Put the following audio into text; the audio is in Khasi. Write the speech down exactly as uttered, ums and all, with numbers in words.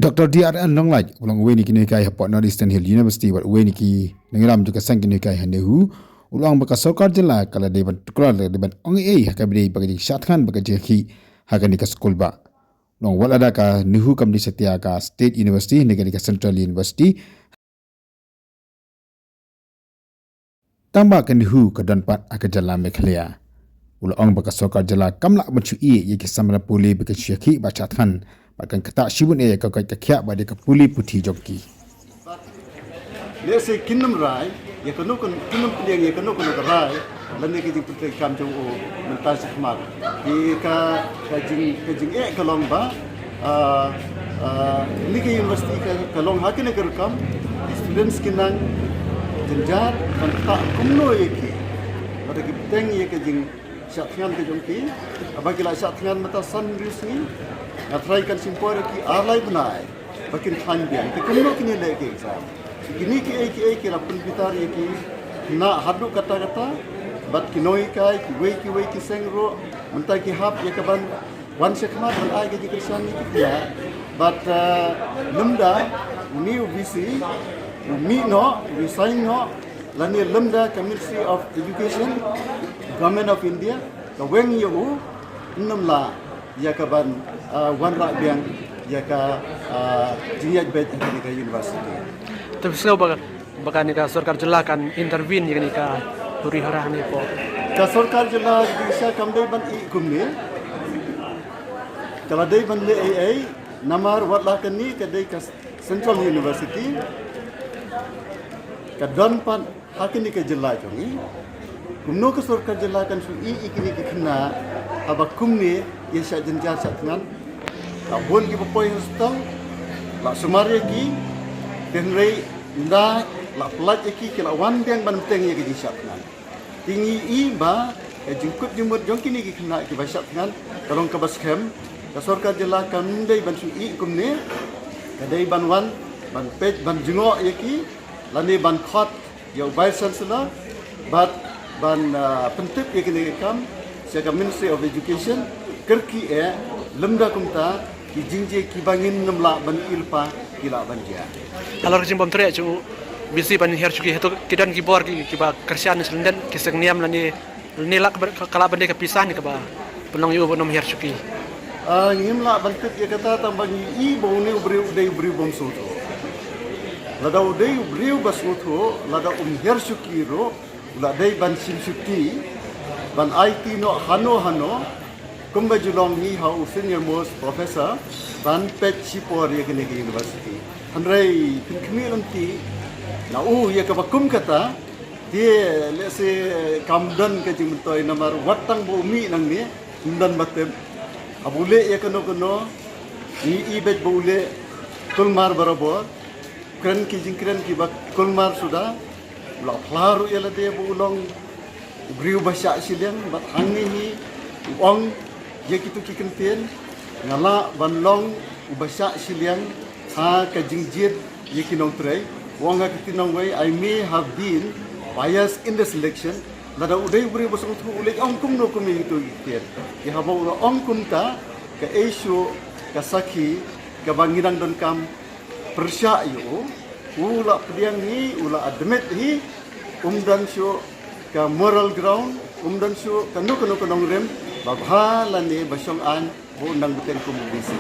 Doctor D R N Nonglait, u long uwei na ki nonghikai hapoh North Eastern Hill University bad uwei na ki nongïalam jong ka seng ki nonghikai ha NEHU, u la ong ba ka sorkar jylla ka la dei ban tuklar, la dei ban ong ei ha kaba dei ba ka jingshah thngan bad ka jingïakhih ha kane ka skul ba. U la ong wat lada ka NEHU kam dei satia ka State University ne ka dei ka Central University, tangba ka NEHU ka don pat ha ka jylla Meghalaya. U la ong ba ka sorkar jylla kam lah ban shu ïeh ïa ki samla pule ba kin shu ïakhih bad shah thngan bad kan ktah shibun ïa ka koit ka khiah bad ïa ka pule puthi jong ki. Lehse kin ym rai ïa kano kano, kin ym pdiang ïa kano kano ka rai lane ka jingpyntreikam jong u mynta shakhmat. Ïa ka, ka jing, ka jingeh ka long ba, ah, ah, kane ka university ka, ka long ha kane ka rukom, students ki nang jynjar, kan ktah kumno ïa ki lada ki bteng ïa ka jingshah thngan ka jong ki. Haba ki la shah thngan mynta san hynriew sngi, nga tharai kan shim por ïa ki ar lai bnai ba kin khlaiñ biang. Te kumno kin ïaleh ki exam? Kine kiei kiei ki la pynbitar ïa ki khynnah haduh katta katta bad ki nonghikai, kiwei kiwei ki seng ruh mynta ki hap ïa ka ban wan shakhmat ban ai ka jingkyrshan ïa ki khynnah. Bad, uh, lymda une u VC u mih noh, u resign noh, lane lymda ka Ministry of Education, Government of India ka weng ïa u, ym lah ïa ka ban, ah, wanrah biang ïa ka, ah, jingïaid beit ha kane ka university. Te phi sngew ba, ba kane ka sorkar jylla kan intervene ïa kane ka huri hara hangne hapoh? Ka sorkar jylla ka dei sha kam dei ban ïeh kumne. Ka la dei ban leh ei ei, namar wat la kane ka dei ka Central University, ka don pat ha kane ka jylla jong ngi. Kumno ka sorkar jylla kan shu ïeh ïa kine ki khynnah haba kumne ïa shah jynjar shah thngan? La bun kiba poi hospital, la sumar ïa ki, te hynrei ynda la pyllait ïa ki, ki la wan biang ban bteng ïa ka jingshah thngan. Te ngi i ba ka jingkut jingmut jong kine ki khynnah kiba shah thngan ka long kaba skhem. Ka sorkar jylla kam dei ban shu ïeh kumne, ka dei ban wan ban peit, ban jngoh ïa ki, lane ban khot ïa u Vice Chancellor bad ban, ah, pyntip ïa kane ka kam sha ka Ministry of Education, kyrkieh, lymda kumta ki jingjia kiba ngin ym lah ban ïohi lypa ki lah ban jia. Halor ka jingbymtreh jong u VC ban hiar shuki, hato ki don ki bor ki, kiba kyrshan sha lyndet, ki seng niam lane, lane lah ka, ka lah ban dei ka pisa ne kaba pynlong ïa u ban ym hiar shuki? Ah, ngim lah ban tip ïa kata, tangba ngi i ba une u briew u dei u briew bym sngewthuh. Lada u dei u briew ba sngewthuh, lada um hiar shuki ruh, u la dei ban shim shuti, ban aiti noh hano hano, kumba ju long hi ha u senior most professor, ban peit shipor ïa kane ka university. Hynrei pynkhmih lynti na u ïa kaba kum kata, te lehse kam don ka jingmyntoi, namar wat tang ba u mih nangne, ym don ba tip. Haba u leh ïa kano kano, ngi i beit ba u leh kulmar barabor, kren ki jingkren kiba kulmar suda, u la phla ruh ïa lade ba u long u briew ba shah shiliang, bad hangne hi u ong ïa kitu ki kyntien, nga lah ban long uba shah shiliang ha ka jingjied ïa ki nongtrei. U ong ha ka ktien nongwei, I may have been biased in the selection. Lada u dei u briew ba sngewthuh u leh ong kumno kum ïa kitu ki kyntien. Te haba u la ong kumta, kaei shuh ka sakhi kaba ngi dang donkam pyrshah ïa u, u la pdiang hi, u la admit hi, um don shuh ka moral ground, um don shuh kano kano ka nongrim ba bha lane ba shong aiñ ba un nang bteng kum u VC.